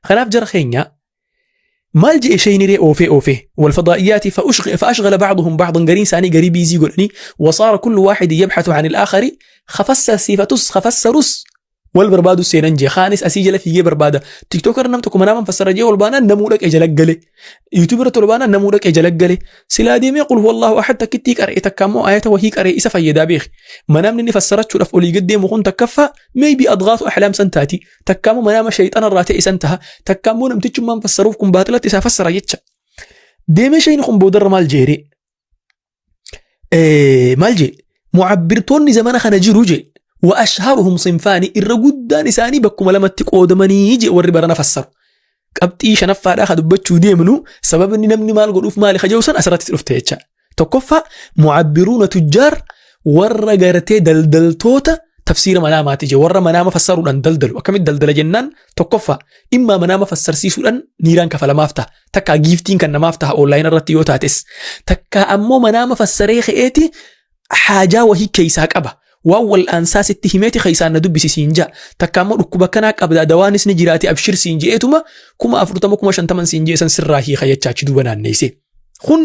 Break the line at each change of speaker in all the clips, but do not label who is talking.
Kanaaf jara keenya, maal je'e sheeyniree oofee oofee والفضائيات فأشغل بعضهم بعضا، gariin isaanii garii busy godhanii، وصار كل واحد يبحث عن الآخر، khafassarsiifatus khafassarus wal barbaadu seenan jee. Kaanis asii jala fiigee barbaada. TikTok irra nam tokko manaaman fassara jee ol baanaan namuu dhaqee jala gale. YouTube irratti ol baanaan namuu dhaqee jala gale. Silaa deemee قل هو الله أحد takkittii qara'e, takka ammoo ayata wahii qara'e isa fayyadaa beeki. Manaamni inni fassarachuudhaaf olii gad deemu kun takkaffaa maybe أضغاث أحلام san taati, takka ammoo manaama shayxana irraa ta'e san taha, takka ammoo namtichummaan fassaruuf kun baaxilatti isaa fassara jecha. Deemee shayni kun boodarra maal jeere? Maal jee? Mucabbirtoonni zamana kana jiru jee, وأشهرهم صنفان، irra guddaan isaanii bakkuma lamatti qoodamanii jee. Warri barana fassaru, qabxii shanaffaadhaa ka dubbachuu deemnu, sababni namni maal godhuuf maali ka san asirratti dhufte jecha. Tokkoffaa، معبرون تجار، warra gartee daldaltoota tafsiira manaamaati jee, warra manaama fassaruudhaan daldalu. Akkamitti daldala jennaan, tokkoffaa dhimma manaama fassarsiisuudhaan niiraan kafalamaaf ta'a, takka giftiin kan namaaf ta'a online irratti yoo taates, takka ammoo manaama fassaree ka'eeti haajaa wahii keeysaa qaba, waan wal'aansaa sitti himeeti keeysaan na dubbisi siin ja'a, takka ammoo dhukkuba kanaa qabda, dawaanis ni jiraati, abshir siin je'eetuma 40,000, 50,000 siin je'esan sirraa hiika jechaa achi duuba naanneesse. Kun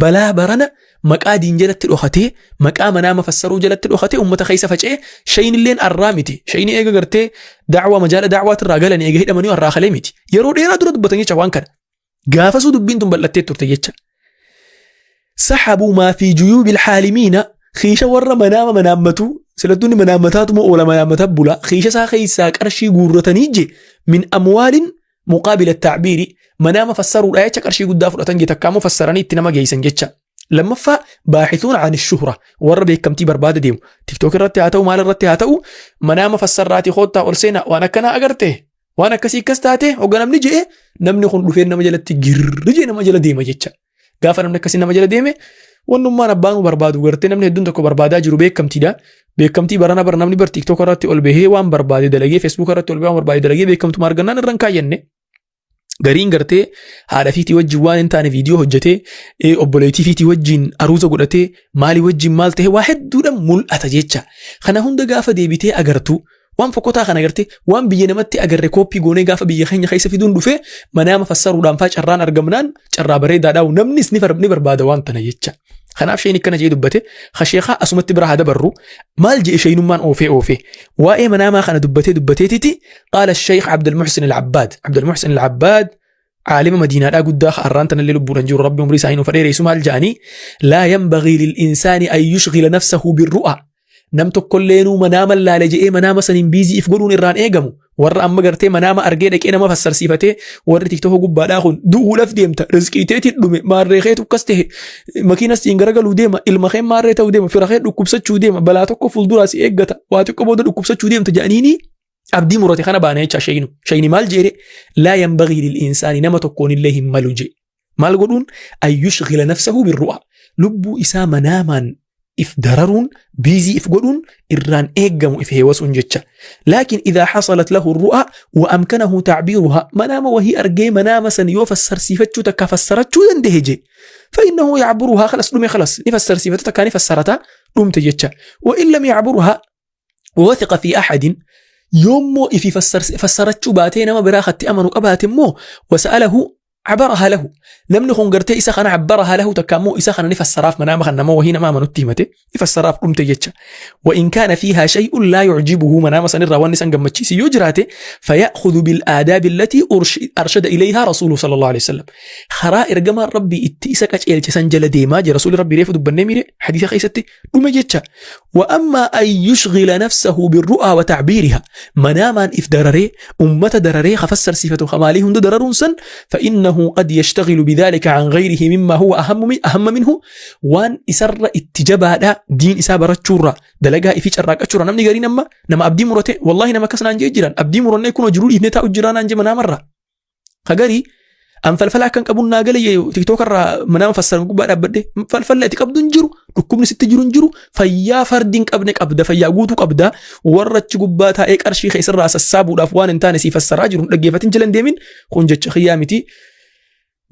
balaa barana maqaa diin jalatti dhokatee, maqaa manaama fassaruu jalatti dhokatee ummata keessa faca'ee. Shayinilleen arraa miti. Shayini eega gartee da'waa majaala da'waatirraa galan, eega hidhamanii arraa kalee miti. Yeroo dheeraa dura dubbatan jecha waan kana. Gaafasuu dubbiin tun bal'attee turte jecha. سحبوا ما في جيوب الحالمين، khiisha warra manaama manaammatu, silattuunni manaammataatuma oola, manaammata bula, khiisha isaa keessaa qarshii guurratanii je، من أموال مقابل التعبير، manaama fassaruudha jecha qarshii guddaa fudhatan je, takka ammoo fassaranii itti nama geessan jecha. Lammaffaa، باحثون عن الشهرة، warra beekamtii barbaada deemu. TikTok irratti haa ta'u, maal irratti haa ta'u, manaama fassarraatii koottaa ol seenaa, waan akkanaa agarte, waan akkasii akkas taate hogga namni je'e, namni kun dhufee nama jalatti girri jee nama jala deema jecha. Gaafa namni akkasii nama jala deeme, wannummaan abbaanuu barbaadu gartee namni hedduun tokko barbaadaa jiru beekamtiidha. Beekamtii barana bara namni bar TikTok irratti ol bahee waan barbaade dalagee, Facebook irratti ol bahee waan barbaade dalagee, beekamtuma argannaan irra hin kaayyanne. Gariin gartee haadha fiitii wajjin waan hin taane viidiyoo hojjetee, obboleettii fiitii wajjin aruuza godhatee, maalii wajjin maal ta'e, waa hedduudhaan mul'ata jecha. Kana hunda gaafa deebitee agartu, waan fokkotaa kana agartee, waan biyya namatti agarre copy goonee gaafa biyya keenya keessa fiduun dhufee, manaama fassaruudhaan faa carraan argamnaan carraa bareedaadhaa, namnis ni barbaada waan tana jecha. Kanaaf sheen akkana jee dubbate. Hasheekaa asumatti bira haa dabarru. Maal jee sheenummaan oofee oofee waa'ee manaamaa kana dubbatee dubbateetiti? قال الشيخ عبد المحسن العباد، عبد المحسن العباد عالم مدينة guddaa har'aan tanallee lubbuudhaan jiru, rabbi umrii isaanii nuuf dheeressu, maal jedhanii? لا ينبغي للإنسان أن يشغل نفسه بالرؤى، nam tokkolleenuu manaama laale je'ee manaama saniin busy if godhuun irraan eegamu. Warra amma gartee manaama argee dhaqee nama fassarsiifatee, warri TikTok gubbaadhaa kun, du'uudhaaf deemta, rizqiiteetiin dhume, maarree keetu akkas ta'e, makiinas siin garagaluu deema, ilma kee maarree ta'uu deema, fira kee dhukkubsachuu deema, balaa tokko fuulduraa si eeggata, waa xiqqoo booda dhukkubsachuu deemta jedhaniini abdii murate kana baana jecha shayinu. Shayini maal jeere? لا ينبغي للإنسان، nama tokkoon illee hin malu je. Maal godhuun? أن يشغل نفسه بالرؤى، lubbuu isaa manaamaan if dararuun, busy if godhuun irraan eeggamu, if heewasuun jecha. لكن إذا حصلت له الرؤى وأمكنه تعبيرها، manaama wahii argee manaama san yoo fassarsiifachuu takka fassarachuu dandahe je، فإنه يعبرها، خلاص dhume، خلاص ni fassarsiifata takka ni fassarata, dhumte jecha. وإن لم يعبرها ووثق في أحد، yoommoo ifi fassarachuu baatee nama biraa katti amanu qabaate immoo، وسأله عبرها له، namni kun gartee isa kana عبرها له, takka ammoo isa kana ni fassaraaf, manaama kan nama wahii nama amanutti himate ni fassaraaf, dhumte jecha. وإن كان فيها شيء لا يعجبه، manaama sanirraa wanni san gammachiisi yoo jiraate، فيأخذ بالآداب التي أرشد إليها رسوله صلى الله عليه وسلم، karaa ergamaan rabbii itti isa qaceelche san jala deemaa jira. Rasuulli rabbii reefu dubbannee mire hadiisa keessatti, dhume jecha. وأما أن يشغل نفسه بالرؤى وتعبيرها، manaamaan if dararee, ummata dararee, kafassarsiifatu kamaalii hunda dararuun san، فإنه قد يشتغل بذلك عن غيره مما هو أهم منه، waan isarra itti jabaadha, diin isaa barachuurra, dalagaa ifii carraaqachuurra. Namni gariin amma nama abdii murate, wallahi nama akkas naan jee jiran, abdii murannee kunoo jiruu dhiifnee taa'u jiraa naan jee manaamarra. Kagarii an falfala akkan qabuun naa gale, TikTok irraa manaama fassaran gubbaa dhaabbadhe. Falfalla itti qabdu hin jiru, dhukkubni sitti jiru hin jiru, fayyaa fardi hin qabne qabda, fayyaa guutuu qabda. Warra achi gubbaa taa'ee qarshii keessarraa sassaabuudhaaf waan hin taane sii fassaraa jiru hin dhaggeeffatin, jala hin deemin. Kun jecha xiyyaa miti,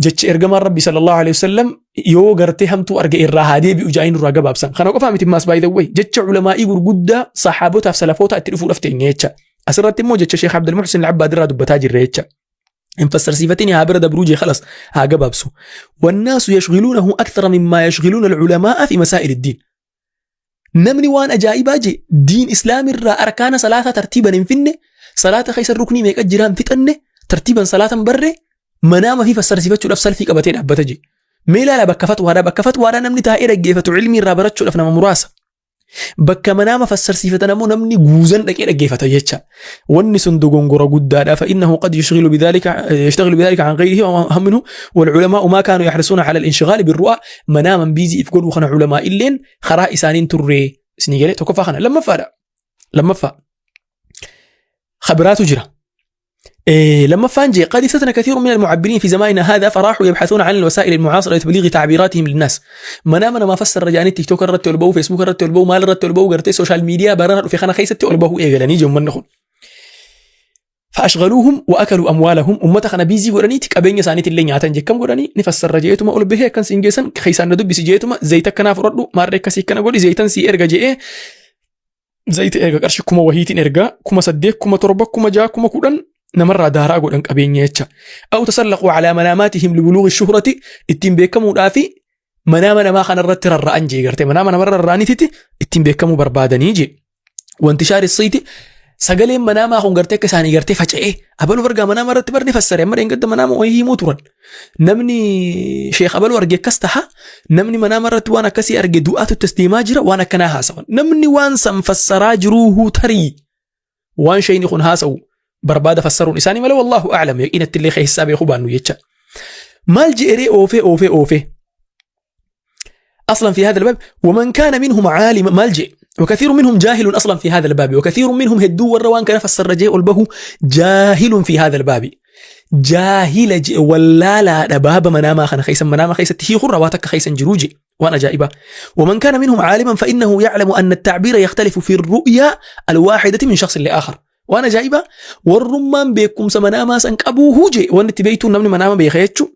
jecha ergamaan rabbi صلى الله عليه وسلم yoo gartee hamtuu arge irraa haa deebi'u jaa'in irraa gabaabsan. Kana qofaa miti maas, baay'ee way jecha ulamaa'ii gurguddaa saxaabotaaf salafoota itti dhufuudhaaf teenye jecha. Asirratti immoo jecha Sheekh Abdul Muhsin Al-Abbaad irraa dubbataa jirre jecha. Hin fassarsiifatin haa bira dabruu jee khalas haa gabaabsu. Wannaasu yashghiluunahu akthara mimmaa yashghiluuna al-ulamaa'a fi masaa'il ad-diin. Namni waan ajaa'ibaa jee diin islaamirraa arkaana salaataa tartiiban hin finne, salaata keessa ruknii meeqa jiraa hin fixanne, tartiiban salaata hin barre, manaama fi fassarsiifachuudhaaf salfii qabatee dhaabbata jee. Mee ilaala bakka fatwaadhaa, bakka fatwaadhaa namni taa'ee dhaggeeffatu ilmii irraa barachuudhaaf nama muraasa. Bakka manaama fassarsiifatan ammoo namni guuzan dhaqee dhaggeeffata jecha. Wanni sun dogongora guddaadha. فإنه قد يشغل بذلك يشتغل بذلك عن غيره وهم منه والعلماء ما كانوا يحرصون على الانشغال بالرؤى مناما بيزي if godhuu kana culamaa illeen karaa isaaniin turre isinii galee tokkoffaa kana lammaffaadha. Lammaffaa khabiraatu jira. Lammaffaan jee قد استثنى كثير من المعبرين في زماننا هذا فراحوا يبحثون عن الوسائل المعاصرة لتبليغ تعبيراتهم للناس. Manaama namaa fassarra jedhanii TikTok irratti ol ba'uu, Facebook irratti ol ba'uu, maal irratti ol ba'uu, gartee social media barana dhufe kana keessatti ol bahuu eegalanii jiru manni kun. فأشغلوهم وأكلوا أموالهم ummata kana busy godhaniiti qabeenya isaaniitti illee nyaatan jekkam godhanii ni fassarra jeetuma ol bahee akkan siin geessan keessaan na dubbisi jeetuma zayita akkanaa fudhadhu maarree akkasii akkana godhi zayitan sii erga je'ee zayita erga qarshii 1000 wahiitiin ergaa 8000 7000 6000 10,000 namarraa daaraa godhan qabeenya jecha. أو تسلقوا على مناماتهم لبلوغ الشهرة ittiin beekamuudhaafi manaama namaa kanarratti rarra'an jee gartee manaama namarra rarra'aniititti ittiin beekamuu barbaadanii jee. وانتشار الصيت sagaleen manaamaa kun gartee akka isaanii gartee faca'ee abaluu bargaa manaama irratti barni fassare amma dheengadda manaama wayii himuu turan. Namni sheekh abaluu arge akkas taha namni manaama irratti waan akkasii arge du'aatu itti as deemaa jira waan akkanaa haasawan. Namni waan san fassaraa jiruuhuu tarii waan shayni kun haasa'u barbaada fassaruun isaanii malee wallaahu a'lam yaqiinatti illee keessaa beekuu baannu jecha. Maal je'eree oofee oofee oofee. أصلا في هذا الباب ومن كان منهم عالما maal je'e وكثير منهم جاهل أصلا في هذا الباب وكثير منهم hedduu warra waan kana fassarra jee ol bahu جاهل في هذا الباب jaahila je'e wallaalaadha baaba manaamaa kana keessa manaamaa keessatti hiikurra waa takka keessa hin jiruu je'e waan ajaa'ibaa. ومن كان منهم عالما فإنه يعلم أن التعبير يختلف في الرؤيا الواحدة من شخص لآخر. Waan ajaa'ibaa warrummaan beekumsa manaamaa san qabuuhuu jee wanni itti beektuun namni manaama beeka jechuun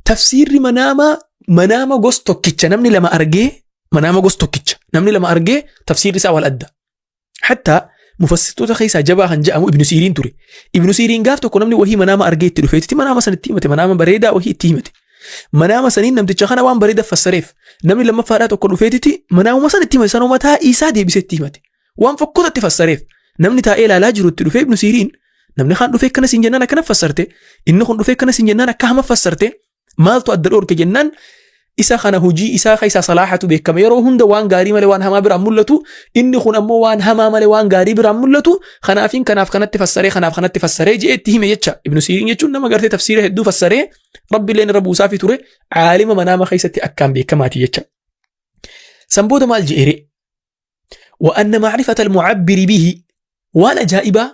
tafsiirri manaamaa manaama gos tokkicha namni lama argee manaama gos tokkicha namni lama argee tafsiirri isaa wal adda. Hattaa mufassirtoota keessaa jabaa kan jedhamu Ibnu Siiriin ture. Ibnu Siiriin gaaf tokko namni wahii manaama argee itti dhufeetitti manaama san itti himate manaama bareedaa wahii itti himate. Manaama saniin namticha kana waan bareeda fassareef namni lammaffaadhaa tokko dhufeetitti manaamuma san itti himate sanuma mataa isaa deebisee itti himate. Waan fokkota itti fassareef namni taa'ee ilaalaa jiru itti dhufee Ibnu Siiriin namni kaan dhufee akkana siin jennaan akkana fassarte inni kun dhufee akkana siin jennaan akka hama fassarte maaltu adda dhoorke jennaan isa kana hojii isaa keessaa salaaxatu beekama yeroo hunda waan gaarii malee waan hamaa biraan mul'atu inni kun ammoo waan hamaa malee waan gaarii biraan mul'atu kanaafiin kanaaf kanatti fassaree kanaaf kanatti fassaree je'ee itti hime jecha Ibnu Siiriin jechuun nama gartee tafsiira hedduu fassaree Rabbiilleen irra buusaafii ture caalima manaama keessatti akkaan beekamaati jecha. San booda maal je'ere? وأن معرفة المعبر به waan ajaa'ibaa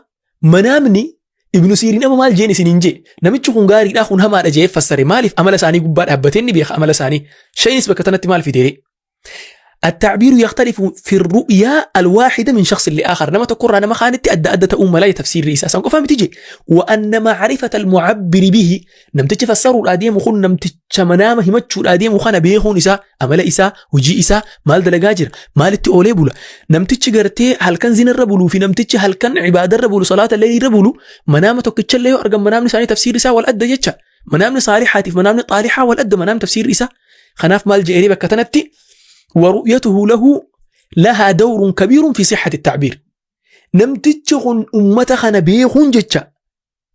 manaamni Ibnu Siiriin amma maal jeen isiniin jee namichi kun gaariidhaa kun hamaadha jee fassare maaliif amala isaanii gubbaa dhaabbatee ni beeka amala isaanii shaynis bakka tanatti maal fidere التعبير يختلف في الرؤيا الواحدة من شخص لآخر nama tokkorraa nama kaanitti adda adda ta'uu mala tafsiirri isaa san qofa miti je وأن معرفة المعبر به namtichi fassaruudhaa deemu kun namticha manaama himachuudhaa deemu kana beekuun isaa amala isaa hojii isaa maal dalagaa jira maalitti oolee bula namtichi gartee halkan zinarra buluu fi namtichi halkan ibaadarra bulu salaata leelirra bulu manaama tokkichallee yoo argan manaamni isaanii tafsiirri isaa wal adda jecha manaamni saalixaatiif manaamni xaalixaa wal adda manaam tafsiirri isaa kanaaf maal je'ee bakka tanatti ورؤيته له لها دور كبير في صحة التعبير namtichi kun ummata kana beekuun jecha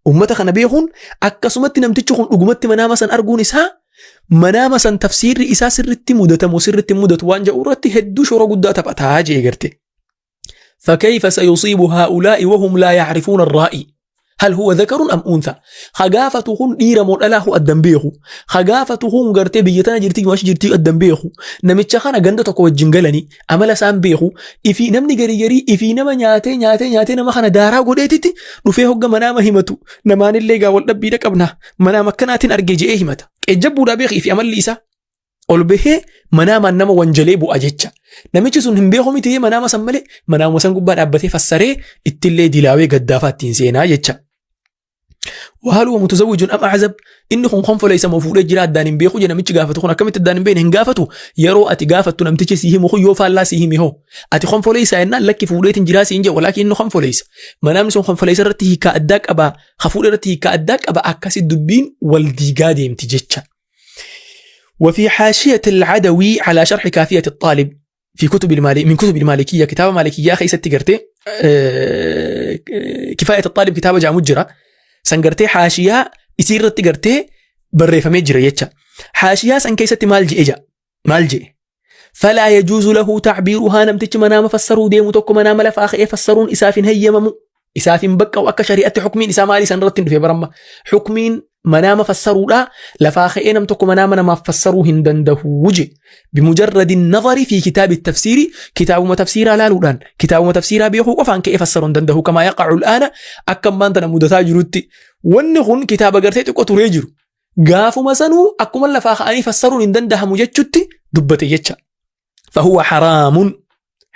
ummata kana beekuun akkasumatti namtichi kun dhugumatti manaama san arguun isaa manaama san tafsiirri isaa sirritti mudatamu sirritti mudatu waan jedhu irratti hedduu shoora guddaa taphataa jee garte. فكيف سيصيب هؤلاء وهم لا يعرفون الرائي هل هو ذكر أم أنثى ka gaafatu kun dhiira moo dhalaa addan beeku ka gaafatu kun gartee biyya tana jirtii maashi jirtii addan beeku namicha kana ganda tokko wajjin galanii amala isaan beeku ifii namni garii garii ifii nama nyaatee nyaatee nyaatee nama kana daaraa godheetitti dhufee hogga manaama himatu namaanillee gaa wal dhabbiidha qabna manaama akkanaatiin argee je'ee himata qeejjabbuudhaa beeki ifii amalli isaa ol bahee manaamaan nama wanjalee bu'a jecha. Namichi sun hin beeku miti manaama san malee manaama san gubbaa dhaabbatee fassaree ittillee dilaawee gaddaafaa ittiin seenaa jecha. Wahal huwa mutazawwijun am a'zab inni kun konfoleessa moo fuudhee jira addaan hin beeku jedhe namichi gaafatu kun akkamitti addaan hin beekne hin gaafatu yeroo ati gaafattu namtichi sii himu kun yoo faallaa sii himi hoo ati konfoleessa jennaan lakki fuudheetiin jiraa siin jedhe walaakin inni konfoleessa manaamni sun konfoleessa irratti hiikaa addaa qaba ka fuudhe irratti hiikaa addaa qaba akkasi dubbiin wal diigaa deemti jecha. وفي حاشية العدوي على شرح كافية الطالب في كتب المالي من كتب المالكية كتاب مالكية خيست قرتي كفاية الطالب كتاب جامو جرا سنقرتي حاشية يصير قرتي بريفمي جرا يتشا حاشية سن كيست مالجي إجا مالجي فلا يجوز له تعبيرها نمتج منام فسروا ديمو توكو منام لفاخ إيه فسرون إساف هيممو إساف بكا وأكا شريعة حكمين إسا مالي سنرتن في برمة حكمين manaama fassaruudha lafaa ka'ee nam tokko manaama namaaf fassaruu hin danda'u je bimujarradi nazari fi kitaabi tafsiiri kitaabuma tafsiiraa laaluudhaan kitaabuma tafsiiraa beekuu qofaan ka'ee fassaruu hin danda'u kamaa yaqacu al'aana akka ammaan tana mudataa jirutti wanni kun kitaaba gartee xiqqoo turee jiru gaafuma sanuu akkuma lafaa ka'anii fassaruun hin dandahamu jechutti dubbate jecha fahuwa haraamun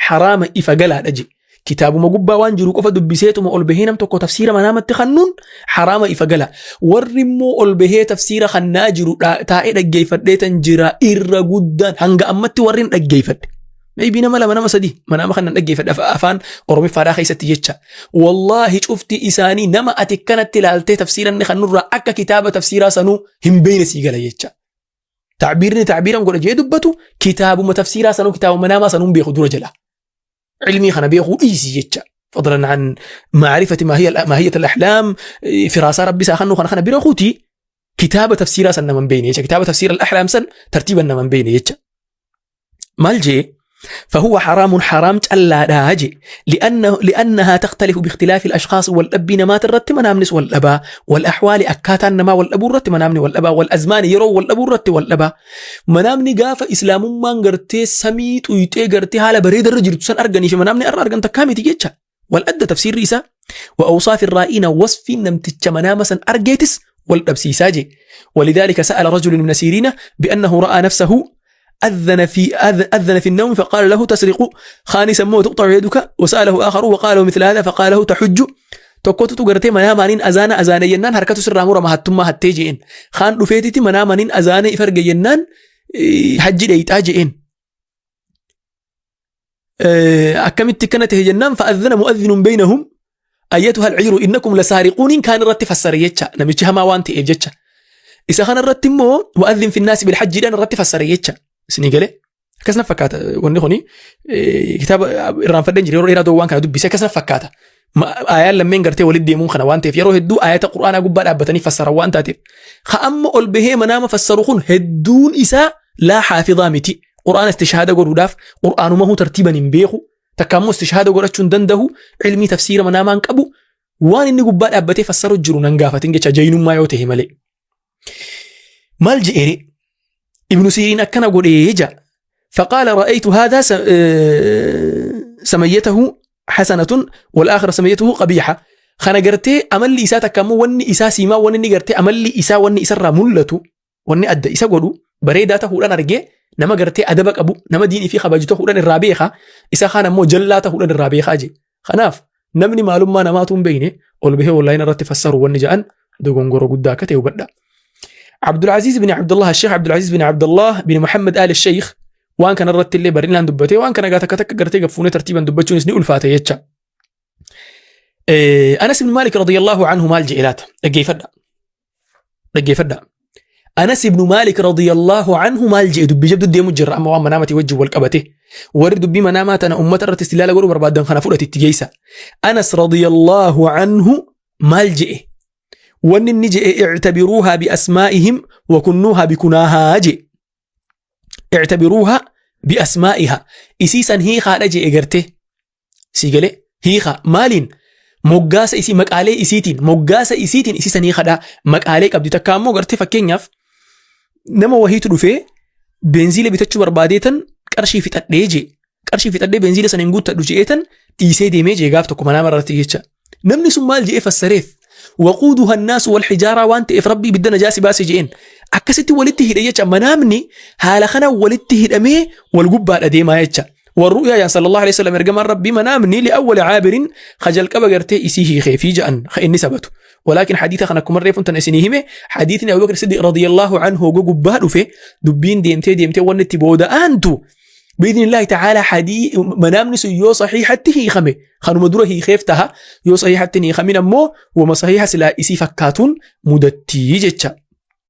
haraama ifa galaadha je kitaabuma gubbaa waan jiru qofa dubbiseetuma ol bahee nam tokko tafsiira manaamatti kannuun haraama ifa gala warri immoo ol bahee tafsiira kannaa jiru taa'ee dhaggeeffadheetan jira irra guddaan hanga ammatti warri hin dhaggeeffadhe maybe nama lama nama sadi manaama kanan dhaggeeffadhe afaan oromiffaadhaa keessatti jecha wallaahi cufti isaanii nama ati kanatti ilaaltee tafsiira inni kannurraa akka kitaaba tafsiiraa sanuu hin beeyne sii gala jecha Ta'biirni ta'biiran godha jee dubbatu kitaabuma tafsiiraa sanuu kitaabuma manaamaa sanuu hin beeku dura jala. Ilmii kana beekuu dhiisi jecha. Fadlan an maarifati maahiyat al-ahlaam firaasaa rabbi isaa kannuu kana kana bira kuuti kitaaba tafsiiraa san nama hin beekne jecha. Kitaaba tafsiira al-ahlaam san tartiiban nama hin beekne jecha. Maal jee فهو حرام حرام callaadha je لأنه لأنها تختلف باختلاف الأشخاص والأبي نمات الرت منامنس والأبا والأحوال أكاتا نما والأبو الرت منامني والأبا والأزمان يرو والأبو الرت والأبا منامني قاف إسلام ما قرتي سميت ويتي قرتي هالا بريد الرجل تسن أرقني في منامني أر أرقن تكامي تجيتشا والأدى تفسير ريسا وأوصاف الرائين وصف نمتج منامسا أرقيتس والأبسيساجي ولذلك سأل رجل من سيرين بأنه رأى نفسه أذن في النوم فقال له تسرق خانسا مو تقطع يدك وسأله آخر وقال له مثل هذا فقال له تحج tokkotu gartee manaamaaniin azaana azaana jennaan harkatu sirraa murama hattummaa hattee je'een kaan dhufeetiti manaamaaniin azaana if arge jennaan hajji dheeyxaa je'een akkamitti akkana ta'e jennaan fa'adhana mu'adhinun baynahum ayyatuha alciiru innakum lasaariquuniin kaan irratti fassare jecha namichi hamaa waan ta'eef jecha isa kana irratti immoo wa'adhin finnaasi bilhajjiidhaan irratti fassare jecha isinii galee akkas na fakkaata wanni kuni kitaaba irraanfadheen jira yeroo dheeraa waan kana dubbise akkas na fakkaata ayaan lammeen gartee walitti deemuun kana waan ta'eef yeroo hedduu ayata qur'aanaa gubbaa dhaabbatanii fassaran waan taateef ka amma ol bahee manaama fassaru kun hedduun isaa laa haafidaa miti qur'aana istishhaada godhuudhaaf qur'aanumahu tartiiban hin beeku takka ammoo istishhaada godhachuu hin dandahu ilmii tafsiira manaamaa hin qabu waan inni gubbaa dhaabbatee fassaru jiru nan gaafatin jecha jaynummaa yoo ta'e malee. Maal je'ere Ibnu Siiriin akkana godhee ja'a. فقال رأيت هذا سميته حسنة والآخر سميته قبيحة خنا قرتي أملي إسا تكامو وني إسا سيما وني قرتي أملي إسا وني إسا ملتو وني أدى إسا قدو بريدة تهودان أرجي nama gartee adaba qabu nama diinii fi kabaju ta'uudhaan irraa beeka isa kaan ammoo jallaa ta'uudhaan irraa beekaa je kanaaf namni maalummaa namaatu hin beekne ol bahee onlaayina irratti fassaru wanni ja'an dogongora guddaa akka ta'e hubadha. Abdulaziz bin Abdullah Sheikh Abdulaziz bin Abdullah bin Muhammad Al Sheikh waan kana irratti illee bal'inaan dubbatee waan kana gaa takka takka gartee gaffuunee tartiiban dubbachuunis ni ulfaata jecha. Anas ibn Malik radiyallahu anhu maal je'e laata? Dhaggeeffadha. Dhaggeeffadha. Anas ibn Malik radiyallahu anhu maal je'e dubbii jabdu deemu jirra amma waan manaamatii wajjin wal qabate. Warri dubbii manaamaa tana ummata irratti istilaala godhuu barbaadan kana fudhate itti geessa. Anas radiyallahu anhu maal je'e? Wanni inni je'e i'tabiruuhaa bi asmaa'ihim wa kunnuuhaa bi kunaahaa je'e. I'tabiruuhaa bi asmaa'ihaa isii san hiikaadha je'e gartee. Sii galee hiikaa maaliin moggaasa isii maqaalee isiitiin moggaasa isiitiin isii san hiikadha maqaalee qabdi takka ammoo gartee fakkeenyaaf nama wahiitu dhufee beenziila bitachuu barbaadeetan qarshii fixadhee jee qarshii fixadhee beenziila san hin guuttadhu je'eetan dhiisee deemee jee gaaf tokko manaa irratti jecha namni sun maal je'ee fassareef waquuduha annaasu wal hijaaraa waan ta'eef rabbi ibidda najaasi baase je'een akkasitti walitti hidhe jecha manaamni haala kana walitti hidhamee wal gubbaadha deemaa jecha. Warru'yaa jaan sallallahu alaihi wasallam ergamaan Rabbii manaamni li'awwali caabirin ka jalqaba gartee isii hiikee fi ja'an ka inni sabatu. Walaakin hadiisa kana akkuma reefuun tana isinii hime, hadiisni Abu Bakr Siddiq radiyallahu anhu hoga gubbaa dhufe dubbiin deemtee deemtee wanni itti booda aantu biidhnillaahi ta'aalaa hadii manaamni sun yoo sahiihatti hiikame kanuma dura hiikeef taha, yoo sahiihatti hin hiikamin ammoo wama sahiiha silaa isii fakkaatuun mudattii jecha.